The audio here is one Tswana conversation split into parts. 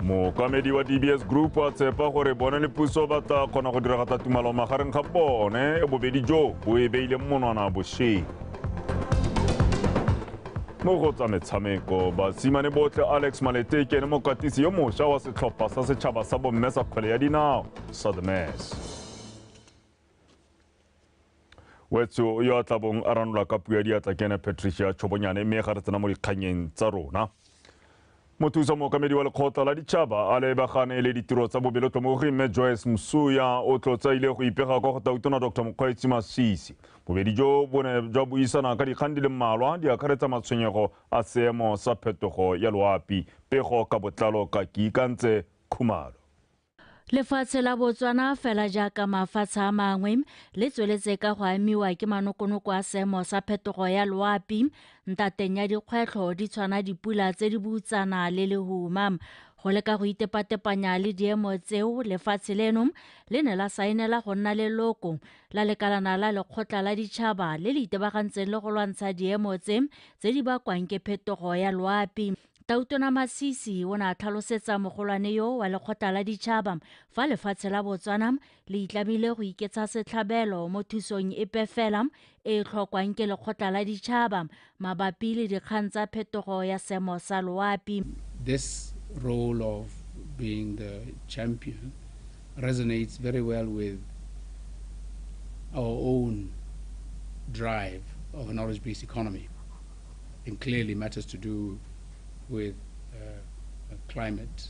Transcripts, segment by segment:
Mookamedi wa DBS Group a tshepa gore bone le puso ba tla kgona go diragatsa tumelo magareng ga bone bobedi jo bo e beileng monwana bošweng. Mo go tsa metshameko, basimane botlhe Alex Malete ke ene mokatisi yo mošwa wa setlhopha sa setšhaba sa bomme sa kgwele ya dinao sa The Mess. Wetso yo a tla bong a ranola ka puo ya diatla ke ene Patricia Tshobonyane, mme ga re tsena mo dikganyeng tsa rona. Mothusa mookamedi wa lekgotla la ditšhaba a lebagane le ditiro tsa bobelotlhomogi mme Joyce Msuya o tlotsaile go ipega kwa go tautona Dr Mokgweetsi Masisi. Bobedi jo bo ne jwa buisana ka dikgang di le mmalwa di akaretsa matshwenyego a seemo sa phetogo ya loapi. Pego ka botlalo ka Kiikantse Khumalo. Lefatshe la Botswana fela jaaka mafatshe a mangwe le tsweletse ka go amiwa ke manokonoko a seemo sa phetogo ya loapi ntateng ya dikgwetlho di tshwana dipula tse di boutsana le lehuma. Go leka go itepatepanya le diemo tseo, lefatshe leno le ne la saenela go nna leloko la lekalana la lekgotla la ditšhaba le le itebagantseng le go lwantsha diemo tse tse di bakwang ke phetogo ya loapi. Tautona Masisi o ne a tlhalosetsa mogolwane yo wa lekgotla la ditšhaba fa lefatshe la Botswana le itlamile go iketsa setlhabelo mo thusong epe fela e e tlhokwang ke lekgotla la ditšhaba mabapi le dikgang tsa phetogo ya seemo sa loapi. This role of being the champion resonates very well with our own drive of a knowledge-based economy, and clearly matters to do with climate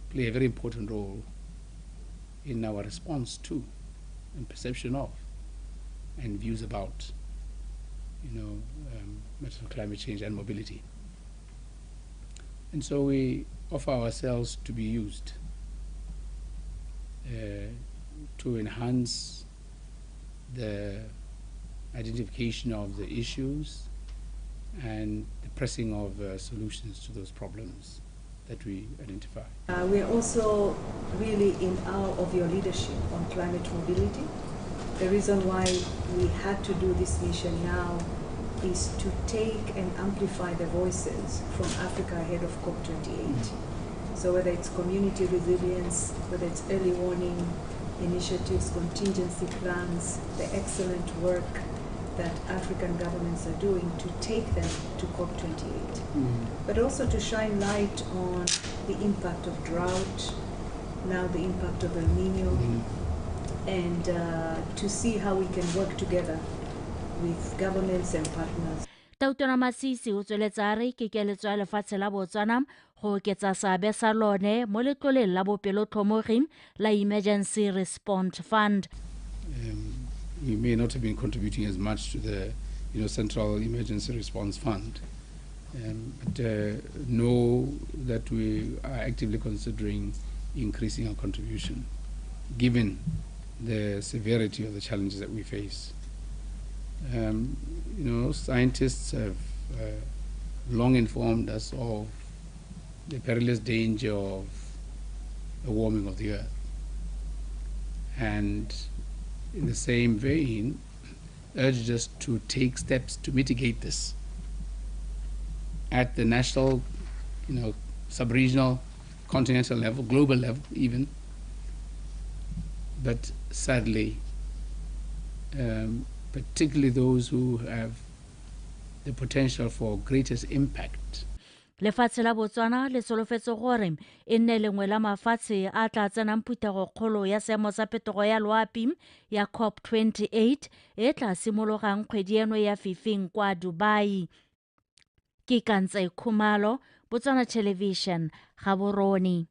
play a very important role in our response to and perception of and views about, matters of climate change and mobility. And so we offer ourselves to be used to enhance the identification of the issues and the pressing of solutions to those problems that we identify. We are also really in awe of your leadership on climate mobility. The reason why we had to do this mission now is to take and amplify the voices from Africa ahead of COP28. So whether it's community resilience, whether it's early warning initiatives, contingency plans, the excellent work that African governments are doing to take them to COP28, but also to shine light on the impact of drought, now the impact of El Nino, and to see how we can work together with governments and partners. Tautona Masisi o tsweletse a re ke keletso ya lefatshe la Botswana go oketsa seabe sa lone mo letloleng la bopelotlhomogi la Emergency Response Fund. We may not have been contributing as much to the Central Emergency Response Fund, but know that we are actively considering increasing our contribution, given the severity of the challenges that we face. Scientists have long informed us of the perilous danger of the warming of the earth, and in the same vein urged us to take steps to mitigate this at the national, sub-regional, continental level, global level even. But sadly, particularly those who have the potential for greatest impact. Lefatshe la Botswana le solofetse gore e nne lengwe la mafatshe a tla tsenang phuthegokgolo ya seemo sa phetogo ya loapi ya COP28 e tla simologang kgwedi eno ya fifing kwa Dubai. Ke Kantse Khumalo, Botswana Television, Gaborone.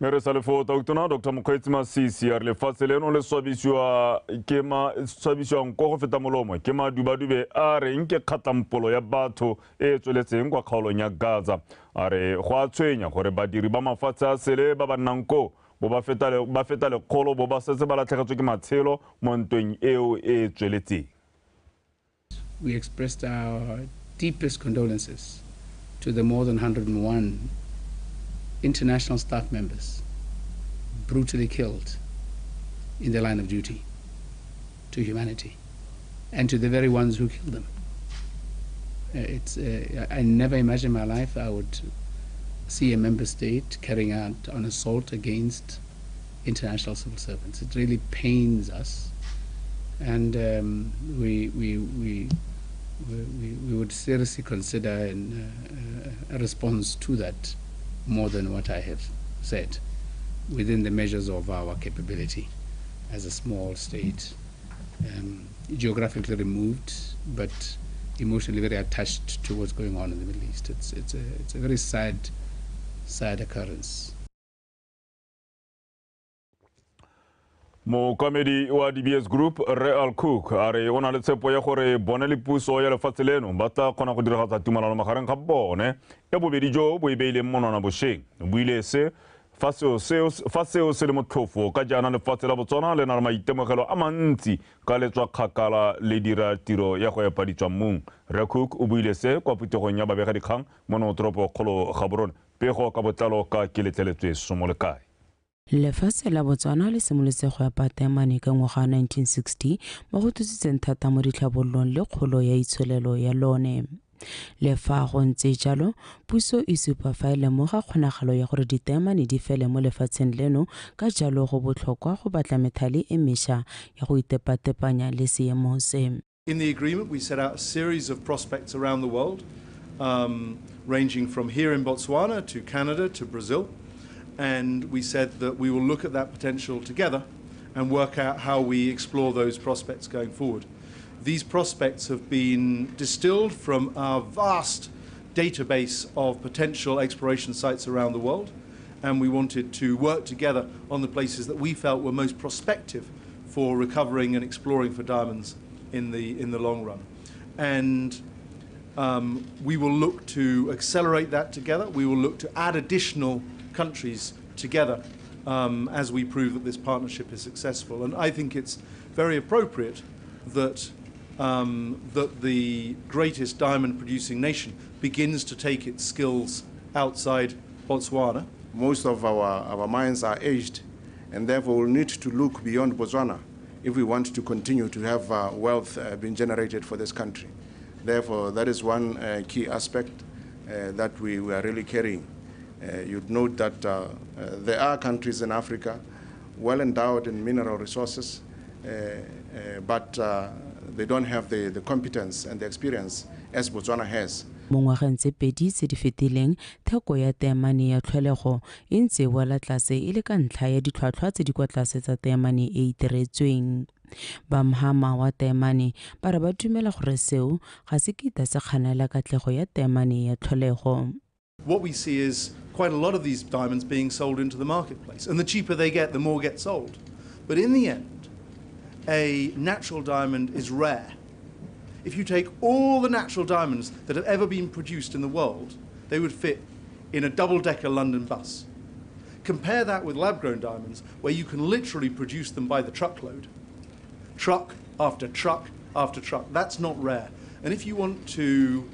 Mme re sa le foo, Tautona Dr Mokgweetsi Masisi a re lefatshe leno le swabisiwa ke swabisiwang ko go feta molomo ke madubadube a reng ke kgatlampolo ya batho e tsweletseng kwa kgaolong ya Gaza. A re go a tshwenya gore badiri ba mafatshe a sele ba ba nnang koo bo ba feta lekgolo bo ba setse ba latlhegetswe ke matshelo mo ntweng eo e tsweletseng. We expressed our deepest condolences to the more than 101 international staff members brutally killed in the line of duty to humanity and to the very ones who killed them. I never imagined in my life I would see a member state carrying out an assault against international civil servants. It really pains us, and we would seriously consider a response to that more than what I have said, within the measures of our capability as a small state, geographically removed, but emotionally very attached to what's going on in the Middle East. It's a very sad occurrence. Mookamedi wa DBS Group Rre Al Cook a re o na le tshepo ya gore bone le puso ya lefatshe leno ba tla kgona go diragatsa tumalano magareng ga bone ya bobedi jo bo e beileng monwana bošweng. O buile se fa seo se le motlhofo ka jaana lefatshe la Botswana le na le maitemogelo a mantsi ka letswa kgakala le dira tiro ya go epa ditswammung. Rre Cook o buile se kwa phuthegong ya babegadikgang mo notoropokgolo Gaborone. Pego ka botlalo ka Keletleletswe Somolekae. Lefatshe la Botswana le simolotse go epa taemane ka ngwaga 1960 mo go thusitseng thata mo ditlhabololong le kgolo ya itsholelo ya lone. Le fa go ntse jalo, puso e supa fa e lemoga kgonagalo ya gore ditaemane di fele mo lefatsheng leno, ka jalo go botlhokwa go batla methale e mešwa ya go itepatepanya le seemo se. In the agreement, we set out a series of prospects around the world, ranging from here in Botswana to Canada to Brazil. And we said that we will look at that potential together and work out how we explore those prospects going forward. These prospects have been distilled from our vast database of potential exploration sites around the world, and we wanted to work together on the places that we felt were most prospective for recovering and exploring for diamonds in the long run. And we will look to accelerate that together. We will look to add additional countries together as we prove that this partnership is successful. And I think it's very appropriate that that the greatest diamond producing nation begins to take its skills outside Botswana. Most of our mines are aged, and therefore we'll need to look beyond Botswana if we want to continue to have wealth being generated for this country. Therefore, that is one key aspect that we are really carrying. You'd note that there are countries in Africa well endowed in mineral resources, but they don't have the competence and the experience as Botswana has. Mo ngwageng tse pedi tse di fetileng, theko ya taemane ya tlholego e ntse e wela tlase e le ka ntlha ya ditlhwatlhwa tse di kwa tlase tsa taemane e iteretsweng. Ba mhama wa taemane ba re ba dumela gore seo ga se kitla se kganela katlego ya taemane ya tlholego. What we see is quite a lot of these diamonds being sold into the marketplace, and the cheaper they get, the more get sold. But in the end, a natural diamond is rare. If you take all the natural diamonds that have ever been produced in the world, they would fit in a double-decker London bus. Compare that with lab-grown diamonds, where you can literally produce them by the truckload. Truck after truck after truck. That's not rare. And if you want to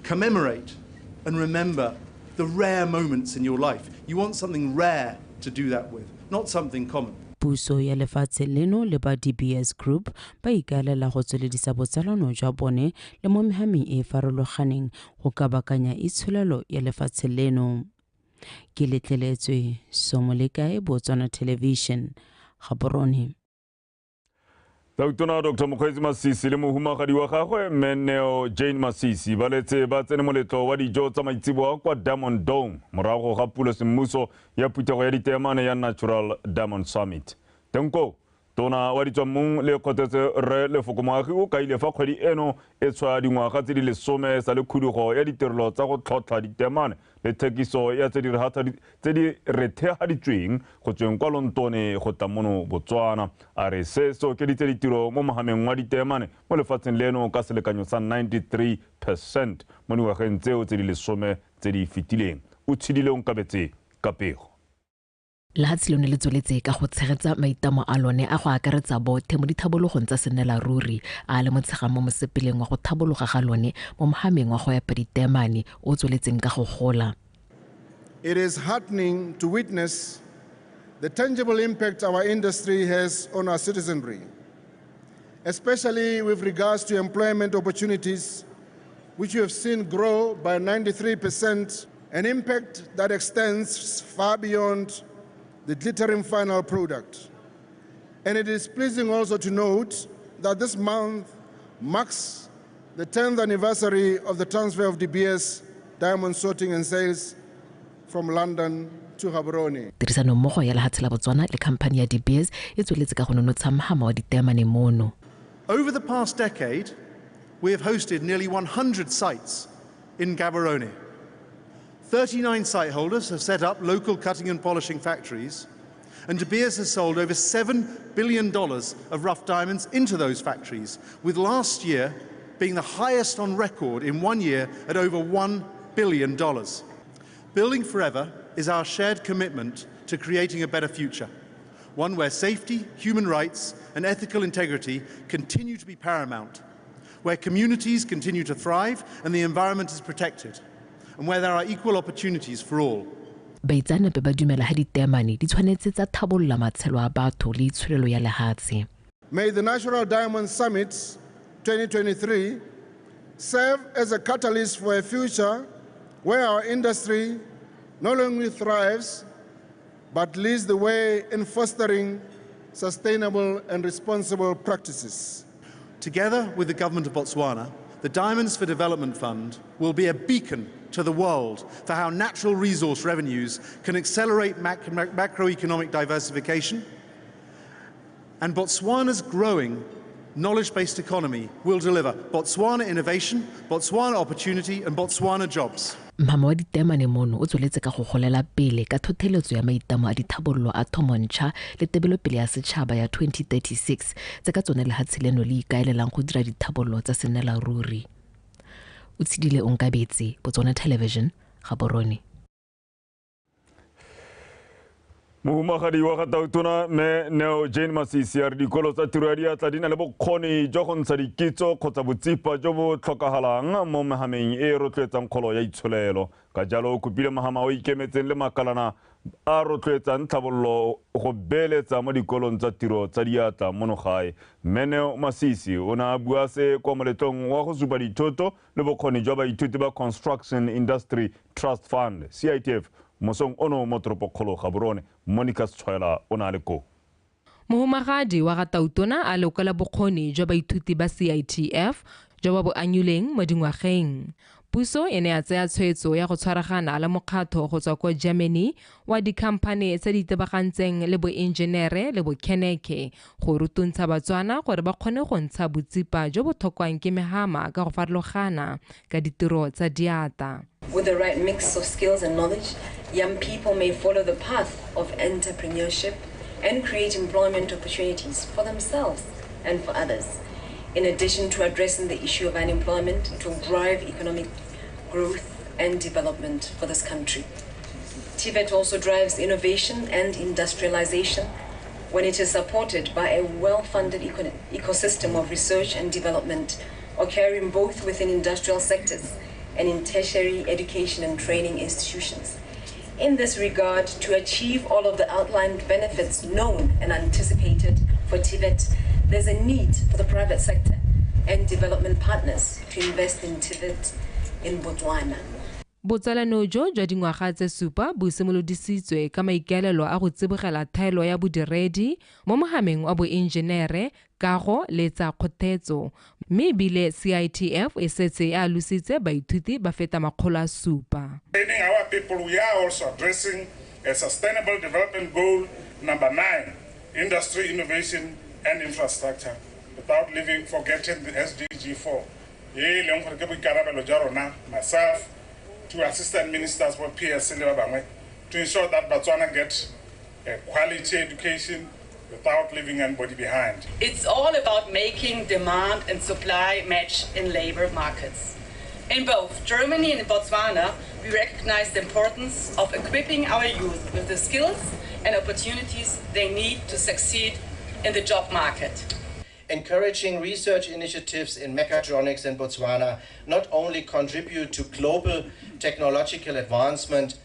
commemorate and remember the rare moments in your life, you want something rare to do that with, not something common. Puso ya lefatshe leno le ba DBS Group ba ikaelela go tsweledisa botsalano jwa bone le mo mehameng e e farologaneng go kabakanya itsholelo ya lefatshe leno. Ke Letleletswe Somolekae, Botswana Television, Gaborone. Tautona Dr. Mokgweetsi Masisi le mohumagadi wa gagwe Mme Neo Jane Masisi ba letse ba tsene moletlo wa dijo tsa maitseboa kwa Diamond Dome morago ga pulo semmuso ya phuthego ya diteemane ya Natural Diamond Summit. Teng koo, tona wa ditswammung le Kgothetse Rre Lefoko Moagi o kaile fa kgwedi eno e tshwaya dingwaga tse di 10 sa le khudugo ya ditirelo tsa go tlhotlha diteemane le thekiso ya tse di rethehaditsweng go tsweng kwa Lontone go tla mono Botswana. A re se se okeditse ditiro mo mohameng wa diteemane mo lefatsheng leno ka selekanyo sa 93% mo dingwageng tseo tse di 10 tse di fetileng. O tshedile o nkabetse ka pego. Lehatshe lone le tsweletse ka go tshegetsa maitamo a lone a go akaretsa bothe mo dithabologong tsa senela ruri a le motshegang mo mosepeleng wa go thabologa ga lone mo mohameng wa go epa diteemane o tsweletseng ka go gola. It is heartening to witness the tangible impact our industry has on our citizenry, especially with regards to employment opportunities which you have seen grow by 93%, an impact that extends far beyond the glittering final product. And it is pleasing also to note that this month marks the 10th anniversary of the transfer of De Beers diamond sorting and sales from London to Gaborone. Tirisanommogo ya lehatshe la Botswana le khamphane ya De Beers e tsweletse ka go nonotsha mohama wa diteemane mono. Over the past decade, we have hosted nearly 100 sites in Gaborone. 39 site holders have set up local cutting and polishing factories, and De Beers has sold over $7 billion of rough diamonds into those factories, with last year being the highest on record in 1 year at over $1 billion. Building Forever is our shared commitment to creating a better future, one where safety, human rights, and ethical integrity continue to be paramount, where communities continue to thrive and the environment is protected, and where there are equal opportunities for all. Baitseanape ba dumela ha diteemane di tshwanetse tsa thabolola matshelo a batho le itsholelo ya lehatshe. May the Natural Diamond Summit 2023 serve as a catalyst for a future where our industry not only thrives, but leads the way in fostering sustainable and responsible practices. Together with the government of Botswana, the Diamonds for Development Fund will be a beacon to the world for how natural resource revenues can accelerate macroeconomic diversification, and Botswana's growing knowledge-based economy will deliver Botswana innovation, Botswana opportunity, and Botswana jobs. Mhama wa diteemane mono o tsweletse ka go golela pele ka thotheletso ya maitamo a dithabololo a thomontšha le tebelopele ya setšhaba ya 2036 tse ka tsone lehatshe leno le ikaelelang go dira dithabololo tsa senela ruri. O tshedile Onkabetse, Botswana Television, Gaborone. Mohumagadi wa ga Tautona mme Neo Jane Masisi a re dikolo tsa tiro ya diatla di na le bokgoni jwa go ntsha dikitso kgotsa botsipa jo bo tlhokagalang mo mehameng e e rotloetsang kgolo ya itsholelo. Ka jalo o kopile mohama o ikemetseng le makalana a rotloetsang tlhabololo go beeletsa mo dikolong tsa tiro tsa diatla mono gae. Mme Neo Masisi o ne a bua se kwa moletlong wa go supa dithoto le bokgoni jwa baithuti ba Construction Industry Trust Fund CITF mosong ono mo toropokgolo Gaborone. Monica Setshwaela o na le ko. Mohumagadi wa ga Tautona a lekola bokgoni jwa baithuti ba CITF jo ba bo anyuleng mo dingwageng. Puso e ne ya tsaya tshwetso ya go tshwaragana le mokgatho go tswa kwa Germany wa dikhamphane tse di itebagantseng le boenjenere le bokheneke go rutuntsha Batswana gore ba kgone go ntsha botsipa jo bo tlhokwang ke mehama ka go farologana ka ditiro tsa diata. With the right mix of skills and knowledge, young people may follow the path of entrepreneurship and create employment opportunities for themselves and for others. In addition to addressing the issue of unemployment, it will drive economic growth and development for this country. TVET also drives innovation and industrialization when it is supported by a well-funded ecosystem of research and development occurring both within industrial sectors and in tertiary education and training institutions. In this regard, to achieve all of the outlined benefits known and anticipated for TVET, there's a need for the private sector and development partners to invest in TVET in Botswana. Botsalano jo jwa dingwaga tse 7 bo simolodisitswe ka maikaelelo a go tsibogela thaelo ya bodiredi mo mohameng wa boenjenere, kago le tsa kgothetso, mme ebile CITF e setse e alositse baithuti ba feta 700. Training our people, we are also addressing a sustainable development goal number 9, industry, innovation and infrastructure, without forgetting the SDG 4. E leng gore ke boikarabelo jwa rona, myself, two assistant ministers for PSC le ba bangwe, to ensure that Botswana gets a quality education without leaving anybody behind. It's all about making demand and supply match in labor markets. In both Germany and in Botswana, we recognize the importance of equipping our youth with the skills and opportunities they need to succeed in the job market. Encouraging research initiatives in mechatronics in Botswana not only contribute to global technological advancement,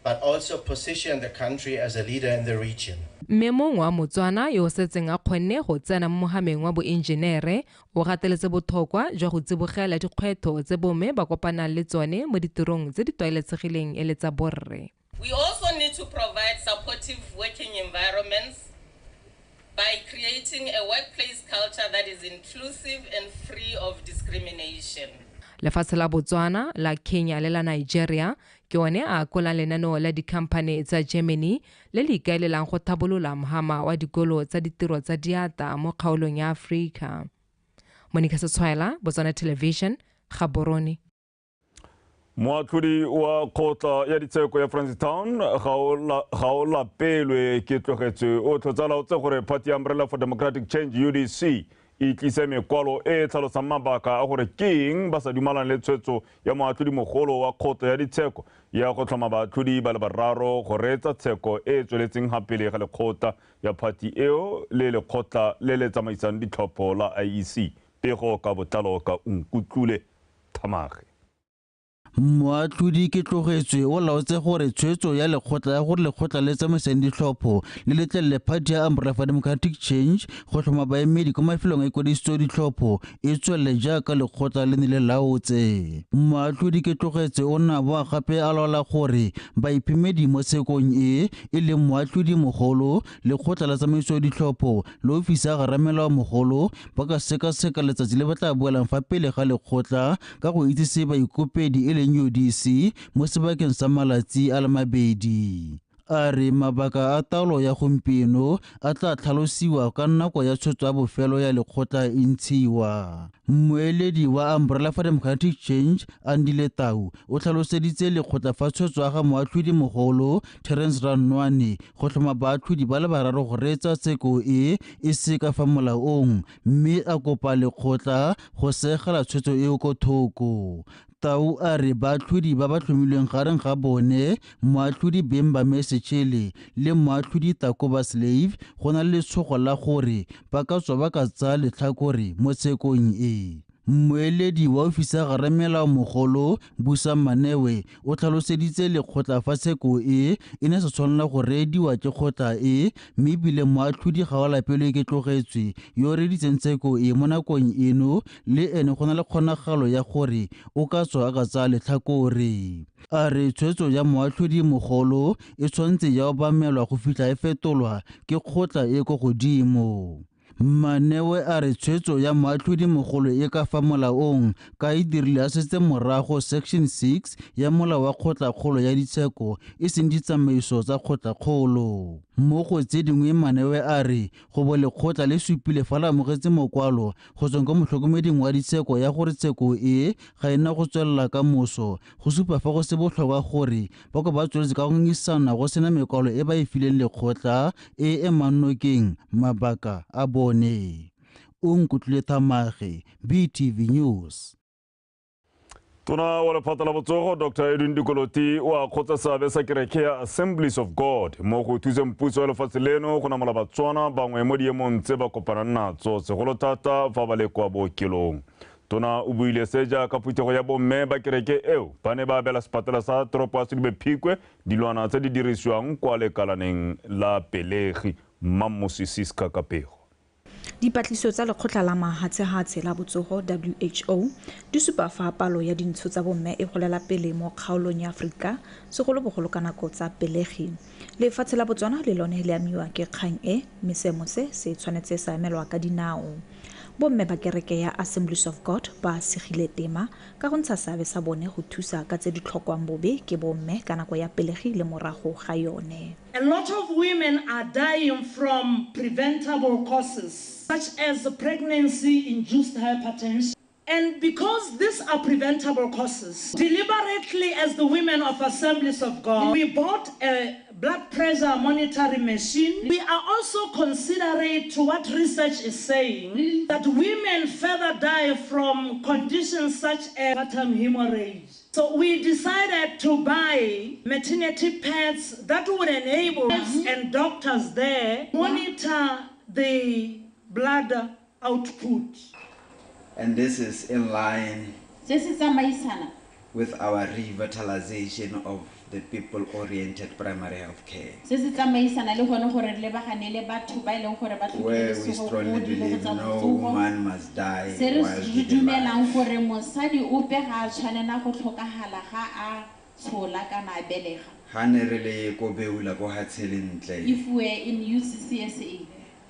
but also position the country as a leader in the region. Mme mongwe wa Motswana yo o setseng a kgonne go tsena mo mohameng wa boenjenere o gateletse botlhokwa jwa go tsibogela dikgwetlho tse bomme ba kopanang le tsone mo ditirong tse di tlwaelesegileng e le tsa borre. We also need to provide supportive working environments by creating a workplace culture that is inclusive and free of discrimination. Lefatshe la Botswana, la Kenya le la Nigeria ke one a akolang lenaneo la dikhamphane tsa Germany le le ikaelelang go thabolola mohama wa dikolo tsa ditiro tsa diatla mo kgaolong ya Aforika. Monica Setshwaela, Botswana Television, Gaborone. Moatlhodi wa kgotla ya ditsheko ya Francistown ga o lapelwe ke tlogetswe o tlhotsa laotse gore party ya Umbrella for Democratic Change UDC e tlise mekwalo e e tlhalosang mabaka a gore ke eng ba sa dumalane le tshwetso ya moatlhodi mogolo wa kgotla ya ditsheko ya go tlhoma baatlhodi ba le bararo go reetsa tsheko e e tsweletseng ga pele ga lekgotla ya party eo le lekgotla le le tsamaisang ditlhopho la IEC. Pego ka botlalo ka Nkutlule Thamage. Moatlhodi ke tlogetswe o laotse gore tshwetso ya lekgotla ya gore lekgotla le tsamaisang ditlhopho le letlelele party ya Umbrella for Democratic Change go tlhoma baemedi kwa mafelong a ikwadisitso ditlhopho e tswelele jaaka lekgotla le ne le laotse. Moatlhodi ke tlogetswe o nna boa gape a laola gore baiphemedi mo tshekong e e leng moatlhodi mogolo, lekgotla la tsamaiso ditlhopho le ofisi ya garamelao mogolo ba ka sekaseka letsatsi le ba tla boelang fa pele ga lekgotla ka go itsise baikopedi e leng UDC mo sebakeng sa malatsi a le mabedi. A re mabaka a taolo ya gompieno a tla tlhalosiwa ka nako ya tshwetso ya bofelo ya lekgotla e ntshiwa. Mmueledi wa Umbrella for Democratic Change Andile Tau o tlhaloseditse lekgotla fa tshwetso ya ga moatlhodi mogolo Terence Ranwane go tlhoma baatlhodi ba le bararo go reetsa tsheko e e se ka fa molaong, mme a kopa lekgotla go segela tshwetso eo ko thoko. Tau a re baatlhodi ba ba tlhomilweng gareng ga bone moatlhodi Bemba Mesechele le moatlhodi Takoba Slave go na le letshogo la gore ba ka tswa ba ka tsaya letlhakore mo tshekong e. Mmueledi wa ofisi ya garamelao mogolo Busa Manewe o tlhaloseditse lekgotla fa tsheko e e ne sa tshwanela go reediwa ke kgotla e, mme ebile moatlhodi ga o lapelwe ke tlogetswe yo reeditseng tsheko e mo nakong eno le ene go na le kgonagalo ya gore o ka tswa a ka tsaya letlhakore. A re tshwetso ya moatlhodi mogolo e tshwanetse ya obamelwa go fitlha e fetolwa ke kgotla e ko godimo. Manewe a re tshwetso ya moatlhodi mogolo e ka fa molaong ka e dirile a setse morago section 6 ya molao wa kgotlakgolo ya ditsheko e seng ditsamaiso tsa kgotlakgolo. Mo go tse dingwe Manewe a re go bo lekgotla le supile fa le amogetse mokwalo go tsweng kwa motlhokomeding wa ditsheko ya gore tsheko e ga e na go tswelela ka moso, go supa fa go se botlhokwa gore ba ko ba tsweletse ka go ngisana go sena mekwalo e ba e fileng lekgotla e emang nokeng mabaka a bone. O Nkutlule Thamage, BTV News. Tona wa lephata la botsogo Dr. Edwin Dikoloti o akgotsa seabe sa kereke ya Assemblies of God mo go thuseng puso ya lefatshe leno go namola Batswana bangwe mo diemong tse ba kopanang natso segolo thata fa ba le kwa bookelong. Tona o buile se jaaka phuthego ya bomme ba kereke eo ba ne ba abela sepatela sa toropo ya Selibe Phikwe dilwana tse di dirisiwang kwa lekalaneng la pelegi. Mmamosi Siska Kapego. Dipatlisiso tsa lekgotla la mahatshehatshe la botsogo WHO di supa fa palo ya dintsho tsa bomme e golela pele mo kgaolong ya Aforika, segolobogolo ka nako tsa pelegi. Lefatshe la Botswana le lone le amiwa ke kgang e, mme seemo se se tshwanetse sa emelwa ka dinao. Bomme ba kereke ya Assemblies of God ba segile tema ka go ntsha seabe sa bone go thusa ka tse di tlhokwang bobe ke bomme ka nako ya pelegi le morago ga yone. A lot of women are dying from preventable causes, such as pregnancy-induced hypertension. And because these are preventable causes, deliberately as the women of Assemblies of God, we bought a blood pressure monitoring machine. We are also considerate to what research is saying, that women further die from conditions such as postpartum hemorrhage. So we decided to buy maternity pads that would enable us and doctors there monitor the blood output. And this is in line with our revitalization of the people-oriented primary health care. Se se tsamaisana le gone gore re lebagane le batho ba e leng gore ba tlhokile Where we lesego strongly mo dilong believe tsa no botsogo. man must die Se re while re given dumelang life. gore mosadi ope ga a tshwanela go tlhokagala ga a tshola kana a belega. Ha ne re le ko Beula ko Hatshelentle, If we were in UCCSA,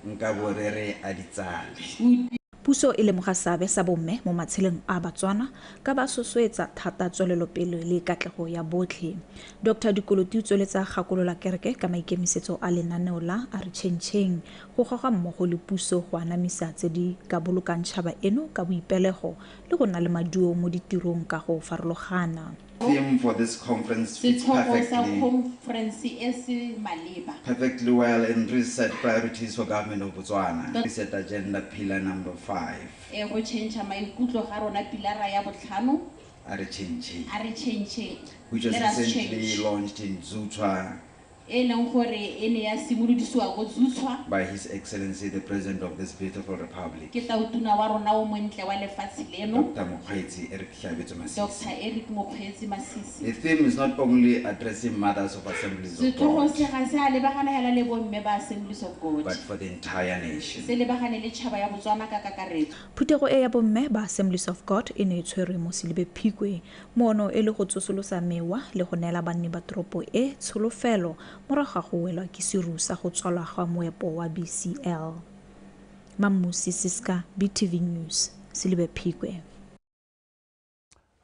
nka bo re re a di tsale. Puso e lemoga seabe sa bomme mo matshelong a Batswana ka ba sosoetsa thata tswelelopele le katlego ya botlhe. Dr Dikoloti o tsweletsa gakolola kereke ka maikemisetso a lenaneo la A Re Tšhentšheng go goga mmogo le puso go anamisa tse di ka bolokang tšhaba eno ka boipelego le go nna le maduo mo ditirong ka go farologana. Theme for this conference fits Setlhogo sa perfectly, conference e se maleba. perfectly well in reset priorities for government of Botswana. Reset agenda pillar number 5. E go change maikutlo ga rona pilara ya botlhano. A Re Tšhentšheng. A Re Tšhentšheng. Which was Let us recently change. launched in Zutshwa E leng gore e ne ya simolodisiwa ko Zutshwa by His Excellency the President of this beautiful republic, ke tautona wa rona o montle wa lefatshe leno, Dr. Mokgweetsi Eric Hlabetso Masisi. Dr. Eric Mokgweetsi Masisi. The theme is not only addressing mothers of Assemblies of Setlhogo God, se ga se a lebagana hela le bomme ba Assemblies of God, but for the entire nation. se lebagane le tšhaba ya Botswana ka kakaretso. Phuthego e ya bomme ba Assemblies of God e ne e tshwerwe mo Selibe Phikwe, moono e le go tsosolosa mewa le go neela banni ba toropo e tsholofelo morago ga go welwa ke seru sa go tswalwa ga moepo wa BCL. Mammusi Siska, BTV News, Selibe Phikwe.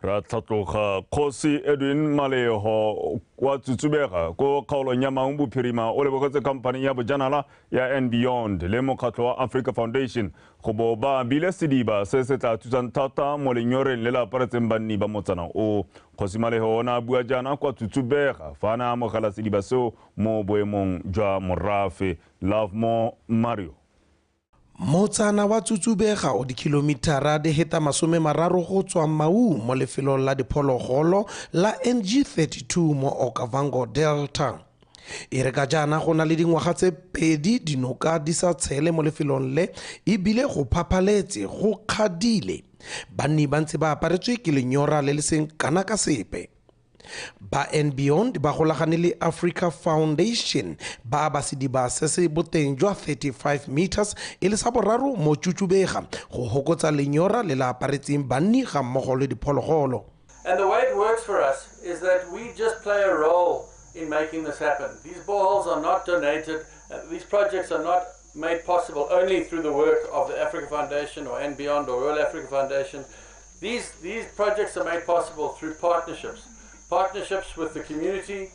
Ra tlhatloga Kgosi Edwin Maleho wa Tsutsubega ko kgaolong ya Maun Bophirima o lebogetse khamphani ya bojanala ya And Beyond le mokgatlho wa Africa Foundation go bo ba abile sediba se se tla thusang thata mo lenyoreng le le aparetseng banni ba motsana o. Kgosi Maleho o ne a bua jaana kwa Tsutsubega fa a ne a amogela sediba seo mo boemong jwa morafe. Lovemore Mario. Motsana wa Tsutsubega o dikilomitara di heta 30 go tswa Maun mo lefelong la diphologolo la NG32 mo Okavango Delta. E re ka jaana go na le dingwaga tse 2 dinoka di sa tshele mo lefelong le ebile go phaphaletse go kgadile. Banni ba ntse ba aparetswe ke lenyora le le seng kana ka sepe. Ba And Beyond ba golagane le Africa Foundation ba aba sediba se se boteng jwa 35 meters e le sa boraro mo Tsutsubega go hokotsa lenyora le la aparetseng banni ga mmogo le diphologolo. And the way it works for us is that we just play a role in making this happen. These boreholes are not donated. These projects are not made possible only through the work of the Africa Foundation or And Beyond or Royal Africa Foundation. These projects are made possible through partnerships. Partnerships with the community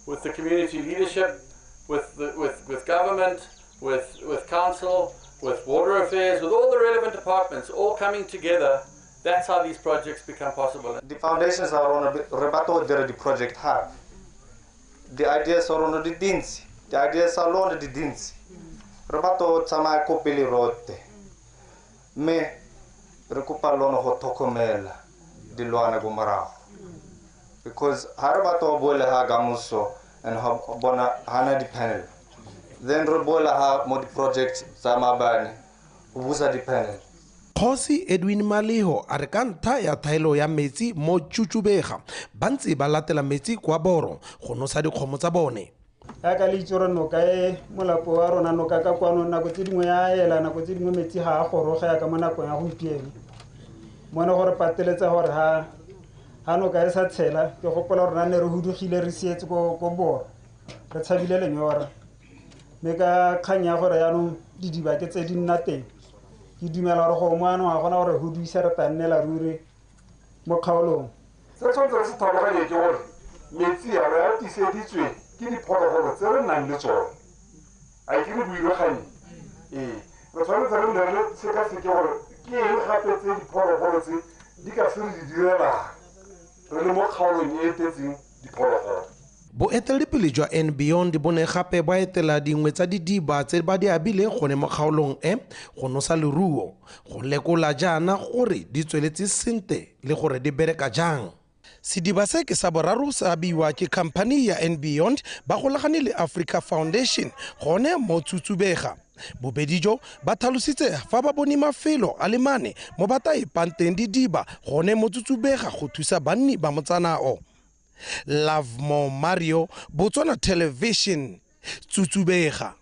leadership, with government, with council, with water affairs, with all the relevant departments, all coming together. That's how these projects become possible. The foundations are on rebato the project have. The ideas are on the dintsi. The ideas are on the dintsi. Rebato tsamaya ko pele rote. Me re kopa lona go tlhokomela dilwana go morago. Because ha re batla ho boela ha kamoso and ha bona hana di-panel, then re boela ha mo di-project tsa maabane ho busa di-panel. Kgosi Edwin Maleho a re ka ntlha ya thaelo ya metsi mo Tsutsubega ba ntse ba latela metsi kwa Boro go nosa dikgomo tsa bone. Jaaka le itse gore noka e molapo wa rona noka ka kwano nako tse dingwe ya ela, nako tse dingwe metsi ga a goroge yaka mo nakong ya gompieno. Mo ne gore pateletsa gore ha noka e sa tshela, ke gopola rona ne re hudugile re sietse ko Boro, re tshabile lenyora. Mme ka kgang ya gore jaanong didiba ke tse di nna teng, ke dumela gore gongwe anong ga gona gore huduisa re tla nnela ruri mo kgaolong. Se tshwanetse re se tlhaloganye ke gore metsi a re a tiiseditswe ke diphologolo tse re nang le tsone. A ke re buile gannye? Ee, re tshwanetse re nne re sekaseke gore ke eng gape tse diphologolo tse di ka se re di direlang re le mo kgaolong e e tletseng diphologolo. Boeteledipele jwa And Beyond bo ne gape ba etela dingwe tsa didiba tse ba di abileng gone mo kgaolong e go nosa leruo, go lekola jaana gore di tsweletse sentle le gore di bereka jang. Sediba se ke sa boraro se abiwa ke khamphani ya And Beyond ba golagane le Africa Foundation gone mo Tsutsubega. Bobedi jo ba tlhalositse fa ba bone mafelo a le mane mo ba tla epang teng didiba gone mo Tsutsubega go thusa banni ba motsana o. Lovemore Mario, Botswana Television, Tsutsubega.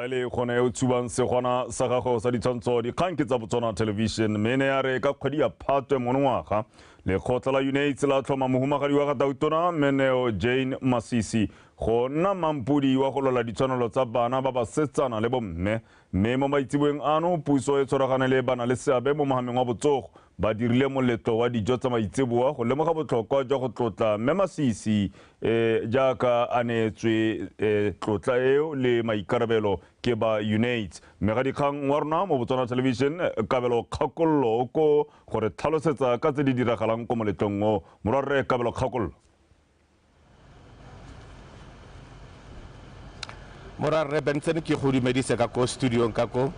Le gone o tshubang segwana sa gago sa ditshwantsho dikgang ke tsa Botswana Television mme ne ya re ka kgwedi ya Phatwe monongwaga lekgotla la UNAIDS la tlhoma mohumagadi wa ga Tautona Mme Jane Masisi go nna mampodi wa go lwela ditshwanelo tsa bana ba basetsana le bomme mme mo maitseboeng ano puso e tshwaragane le bana le seabe mo mohameng wa botsogo ba dirile moletlo wa dijo tsa maitseboa go lemoga botlhokwa jwa go tlotla Mme Masisi jaaka a neetswe tlotla eo le maikarabelo ke ba UNAIDS. Mme ga dikgang wa rona mo Botswana Television Kabelo Kgakollo ko gore tlhalosetsa ka tse di diragalang ko moletlong o. Morwarre Kabelo Kgakollo. Morwarre Benson ke go dumedise ka ko studiong ka ko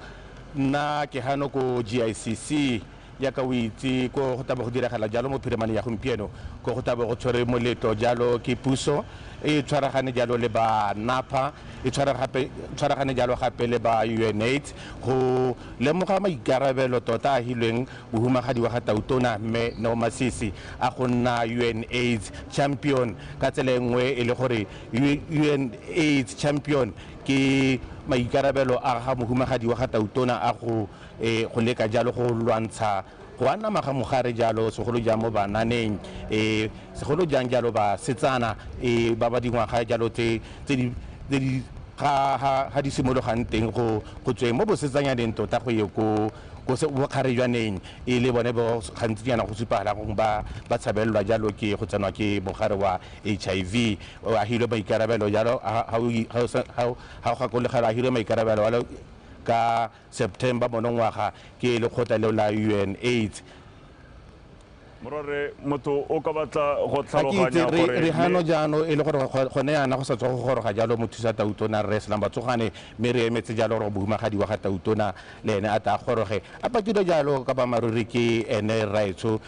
nna ke hano ko GICC jaaka o itse ko go tabo go diragala jalo mo phirimane ya gompieno ko go tabo go tshwere moletlo jalo ke puso e tshwaragane jalo le ba NAPA e tshwaragane jalo gape le ba UNAIDS go lemoga maikarabelo tota a hilweng bohumagadi wa ga Tautona Mme Neo Masisi a go nna UNAIDS champion ka tsela e nngwe e le gore UNAIDS champion ke maikarabelo a ga mohumagadi wa ga Tautona a go go leka jalo go lwantsha go anama ga mogare jalo segolo jang mo bananeng segolo jang jalo ba setsana ba ba dingwaga jalo tse di ga di simologang teng go tsweng mo bosetsanyaneng tota go ye ko bokgarejwaneng e le bone bo gantsi jaana go supagala gongwe ba tshabelelwa jalo ke go tsenwa ke mogare wa HIV. O ahilwe maikarabelo jalo ga o gakologelwa ahilwe maikarabelo jalo ka September monongwaga ke lekgotla leo la UNAIDS. Morare motho o ka batla go tlhaloganya gore re hano jaano e le gore gone yana go sa tswa go goroga jalo mothusa Tautona Rre Selamba Tsogane mme re emetse jalo gore bohumagadi wa ga Tautona le ene a tla goroge a pakilwe jalo ka bamaruri ke ene rraetsho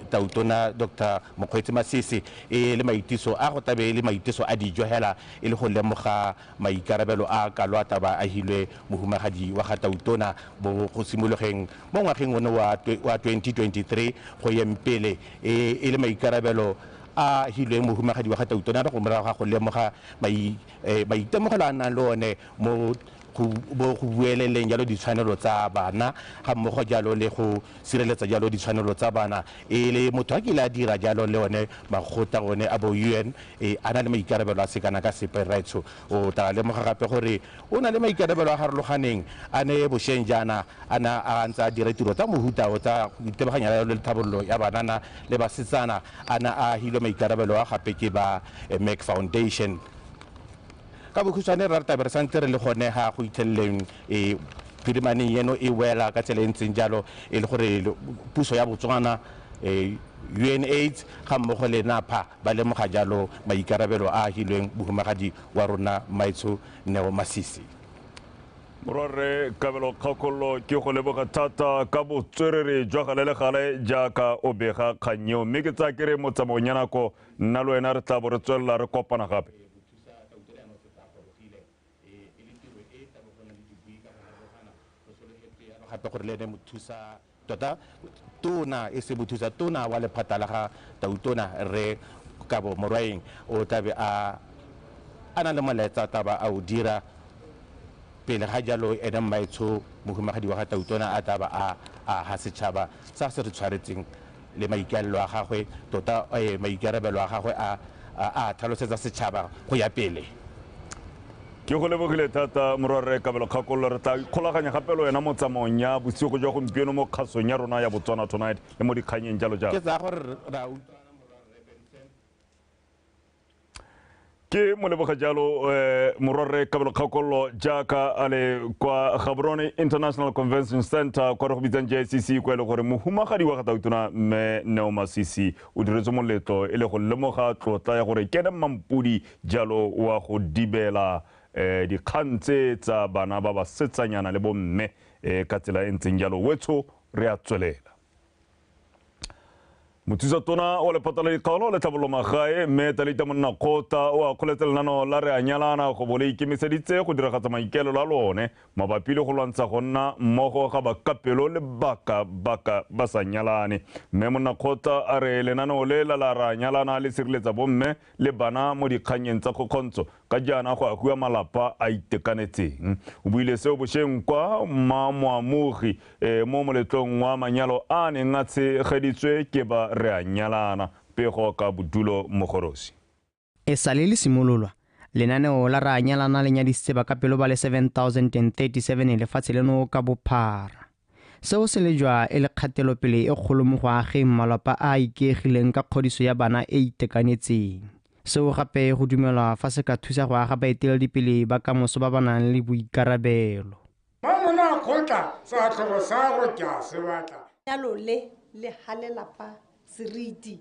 Tautona Dr. Mokgweetsi Masisi e le maitiso a go tabe le maitiso a dijo hela e le go lemoga maikarabelo a kalo a taba a hilwe mohumagadi wa ga Tautona bo go simologeng mo ngwageng one wa 2023 go yeng pele e le maikarabelo a hilweng mohumagadi wa ga Tautona go morago ga go lemoga maitemogelo a nang le one mo go bueleleng jalo ditshwanelo tsa bana ga mmogo jalo le go sireletsa jalo ditshwanelo tsa bana e le motho a kile a dira jalo le one makgotla one a bo UN a na le maikarabelo a sekana ka sepe raetsho. O tla lemoga gape gore o na le maikarabelo a harologaneng a ne bošeng jaana a na a ntse a dira tiro tsa mohuta o tsa go itebaganya le tlhabololo ya banana le basetsana a na a hilwe maikarabelo a gape ke ba Mac Foundation. Ka bokhutshwane re rata re santse re le gone ga go itlheleleng phirimaneng eno e wela ka tsela e ntseng jalo e le gore puso ya Botswana UNAIDS ga mmogo le NAPA ba lemoga jalo maikarabelo a hilweng bohumagadi wa rona Maitsho Neo Masisi. Morwarre Kabelo Kgakollo ke go leboga thata ka botswerere jwa gale le gale jaaka o bega kgang eo mme ke tsaya ke re mo tsamaong ya nako nna le wena re tla bo re tswelela re kopana gape. Gape gore le ene mothusa tota tona e se mothusa tona wa lephata la ga Tautona Rre Kabo Morwaeng o tlabe a na le molaetsa taba a o dira pele ga jalo ene Mmaetsho mohumagadi wa ga Tautona a taba a ga setšhaba sa se re tshwaretseng le maikaelelo a gagwe tota maikarabelo a gagwe a tlhalosetsa setšhaba go ya pele. Ke go lebogile thata morwarre Kabelo Kgakollo re tla ikgolaganya gape le wena mo tsamaong ya bosigo jwa gompieno mo kgasong ya rona ya Botswana Tonight le mo dikganyeng jalo jalo. Ke tsaya gore ra utlwana morwarre Benson. Ke mo leboga jalo morwarre Kabelo Kgakollo jaaka a le kwa Gaborone International Convention Center kwa re go bitsang JCC kwa e le gore mohumagadi wa ga Tautona Mme Neo Masisi o diretse moletlo e le go lemoga tlotla ya gore ke ene mampodi jalo wa go dibela dikgang tse tsa bana ba basetsanyana le bomme ka tsela e ntseng jalo wetsho re a tswelela. Mothusa-tona wa lephata la dikgaolo le tlhabololo magae mme Talita Monnakgotla o akgoletse lenaneo la Re a Nyalana go bo le ikemiseditse go diragatsa maikaelelo a lone mabapi le go lwantsha go nna mmogo ga bakapelo le baka baka ba sa nyalane. Mme Monnakgotla a re lenaneo le la la Re a Nyalana le sireletsa bomme le bana mo dikganyeng tsa kgokgontsho ka jaana go agiwa malapa a itekanetseng. O buile seo bošeng kwa Mmamoamogi mo moletlong wa manyalo a neng a tshegeditswe ke ba Re a Nyalana. Pego ka Bodulo Mogorosi. E sale le simololwa, lenaneo la Re a Nyalana le nyadisitse bakapelo ba le 7037 lefatshe leno ka bophara. Seo se lejwa e le kgatelopele e kgolo mo go ageng malapa a a ikaegileng ka kgodiso ya bana e e itekanetseng. Seo gape go dumelwa fa se ka thusa go aga baeteledipele ba kamoso ba ba nang le boikarabelo. Monnakgotla seatlhogo sa go ke a se batla. Lenyalo le le ga lelapa seriti,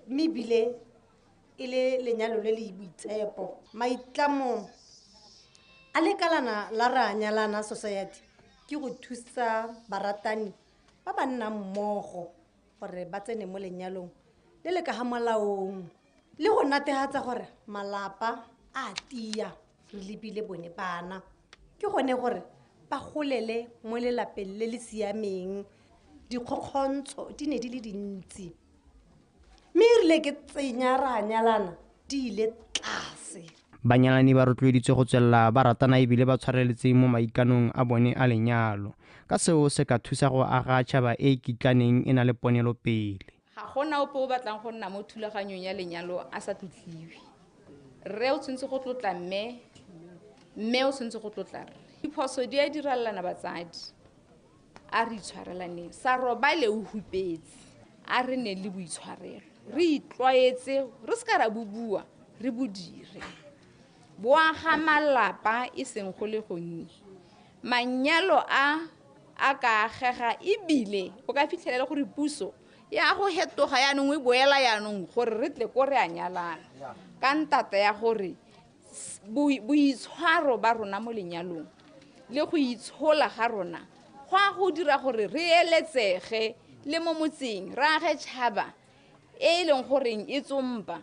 mme ebile e le lenyalo le le boitshepo. Maitlamo a lekalana la Re a Nyalana Society ke go thusa baratani ba ba nnang mmogo gore ba tsene mo lenyalong le le ka ga molaong le go netefatsa gore malapa a tia re lebile bone bana. Ke gone gore ba golele mo lelapeng le le siameng. Dikgokgontsho di ne di le dintsi, mme erile ke tsenya Re a Nyalana di ile tlase. Banyalani ba rotloeditswe go tswelela ba ratana ebile ba tshwareletse mo maikanong a bone a lenyalo, ka seo se ka thusa go aga tšhaba e e kitlaneng e na le ponelopele. Ga gona ope o batlang go nna mo thulaganyong ya lenyalo a sa tlotliwe. Rre o tshwanetse go tlotla mme, mme o tshwanetse go tlotla rre. Diphoso di a diralelana batsadi, a re itshwarelaneng, sa robale o hupetse, a re nne le boitshwarelo, re itlwaetse, re se ka ra bo bua, re bo dire. Bo aga malapa e seng go le gonnye. Manyalo a ka agega ebile o ka fitlhelela gore puso ya go hetoga yaanong e boela yaanong gore re tle ko Re a Nyalana ka ntata ya gore boitshwaro ba rona mo lenyalong le go itshola ga rona go a go dira gore re eletsege le mo motseng re age tšhaba e e leng goreng e tsompa.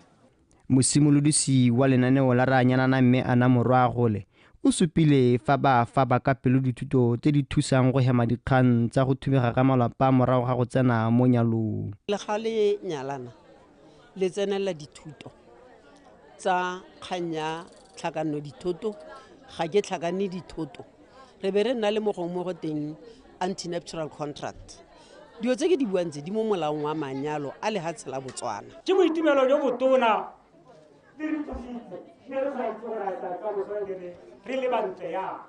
Mosimolodisi wa lenaneo la Re a Nyalana mme Ana Morwagole o supile fa ba fa bakapelo dithuto tse di thusang go hema dikgang tsa go thubega ga malapa morago ga go tsena mo nyalong. Le ga le nyalana le tsenela dithuto tsa kgang ya tlhakano dithoto, ga ke tlhakane dithoto. Re be re nna le mo gongwe mo go teng anti-nuptial contract. Dilo tse ke di buang tse di mo molaong wa manyalo a lehatshe la Botswana. Ke boitumelo jo botona di re thusitse, mme re sa itse gore a tla ka moso re le bantle yang.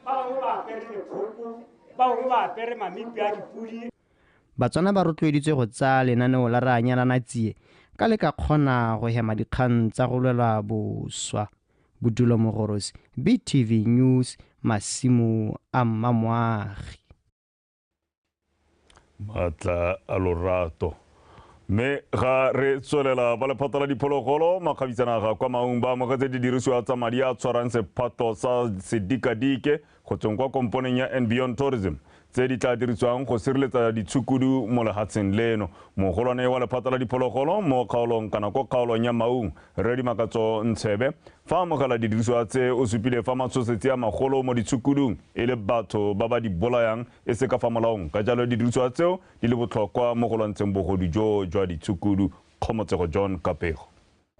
Ba bangwe ba apere lekgoko, ba bangwe ba apere mamipi a dipodi. Batswana ba rotloeditswe go tsaya lenaneo la Re a Nyalana tsie ka le ka kgona go hema dikgang tsa go lwela boswa. Bodulo Mogorosi, BTV News, masimo a Mmamoagi. Maatla a lorato. Mme ga re tswelela ba lephata la diphologolo makgabisanaga kwa Maung ba amogetse didirisiwa tsa madi a tshwarang sephato sa sedikadike go tsweng kwa komponeng ya And Beyond Tourism tse di tla dirisiwang go sireletsa ditshukudu mo lehatsheng leno. Mogolwane wa lephata la diphologolo mo kgaolong kana ko kgaolong ya Maung, Rre Dimakatso Ntshebe, fa amogela didirisiwa tse o supile fa matshosetsi a magolo mo ditshukudung e le batho ba ba di bolayang e se ka fa molaong. Ka jalo didirisiwa tseo di le botlhokwa mo go lwantsheng bogodu jo jwa ditshukudu. Kgomotsego John Kapego.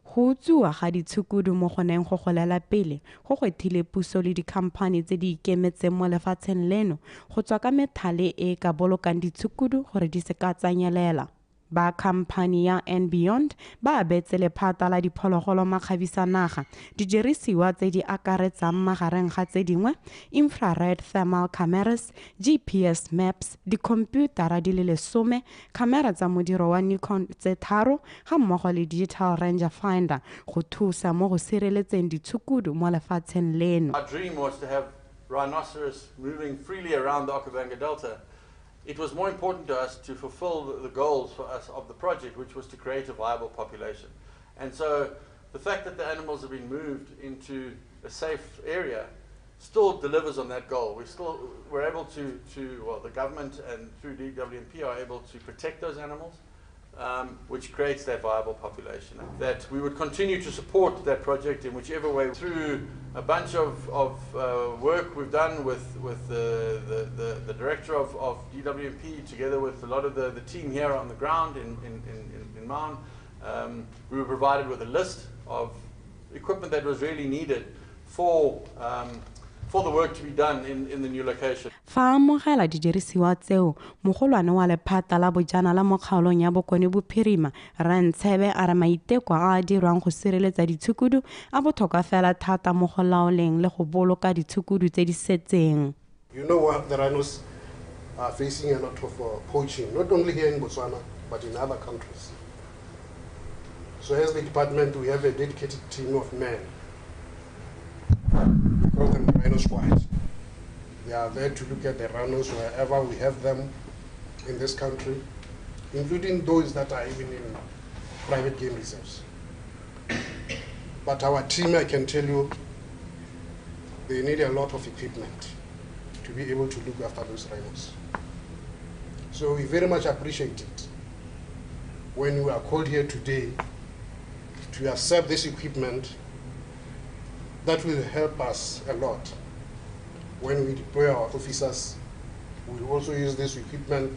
Go utswiwa ga ditshukudu mo go neng go golela pele go gwethile puso le dikhamphani tse di ikemetseng mo lefatsheng leno go tswa ka methale e e ka bolokang ditshukudu gore di se ka tsa nyelela. Ba khamphani ya And Beyond ba abetse lephata la diphologolo makgabisanaga didirisiwa tse di akaretsang magareng ga tse dingwe infrared thermal cameras, GPS maps, dikhomputara di le 10, khamera tsa modiro wa Nikon tse 3 ga mmogo le digital ranger finder go thusa mo go sireletseng ditshukudu mo lefatsheng leno. Our dream was to have rhinoceros moving freely around the Okavango Delta. It was more important to us to fulfill the goals for us of the project, which was to create a viable population. And so the fact that the animals have been moved into a safe area still delivers on that goal. We're able to, well, the government and through DWNP are able to protect those animals, which creates that viable population. That we would continue to support that project in whichever way through a bunch of work we've done with the director of DWNP together with a lot of the team here on the ground in Maun. We were provided with a list of equipment that was really needed for the work to be done in the new location. Fa amogela didirisiwa tseo, mogolwane wa lephata la bojana la mo kgaolong ya Bokone Bophirima, Rantshebe, a re maiteko a a dirwang go sireletsa ditshukudu a botlhokwa fela thata mo go laoleng le go boloka ditshukudu tse di setseng. You know what, the rhinos are facing a lot of poaching, not only here in Botswana, but in other countries. So as the department, we have a dedicated team of men. We call them rhino squads. They are there to look at the rhinos wherever we have them in this country, including those that are even in private game reserves. But our team, I can tell you, they need a lot of equipment to be able to look after those rhinos. So we very much appreciate it when we are called here today to accept this equipment. That will help us a lot. When we deploy our officers, we will also use this equipment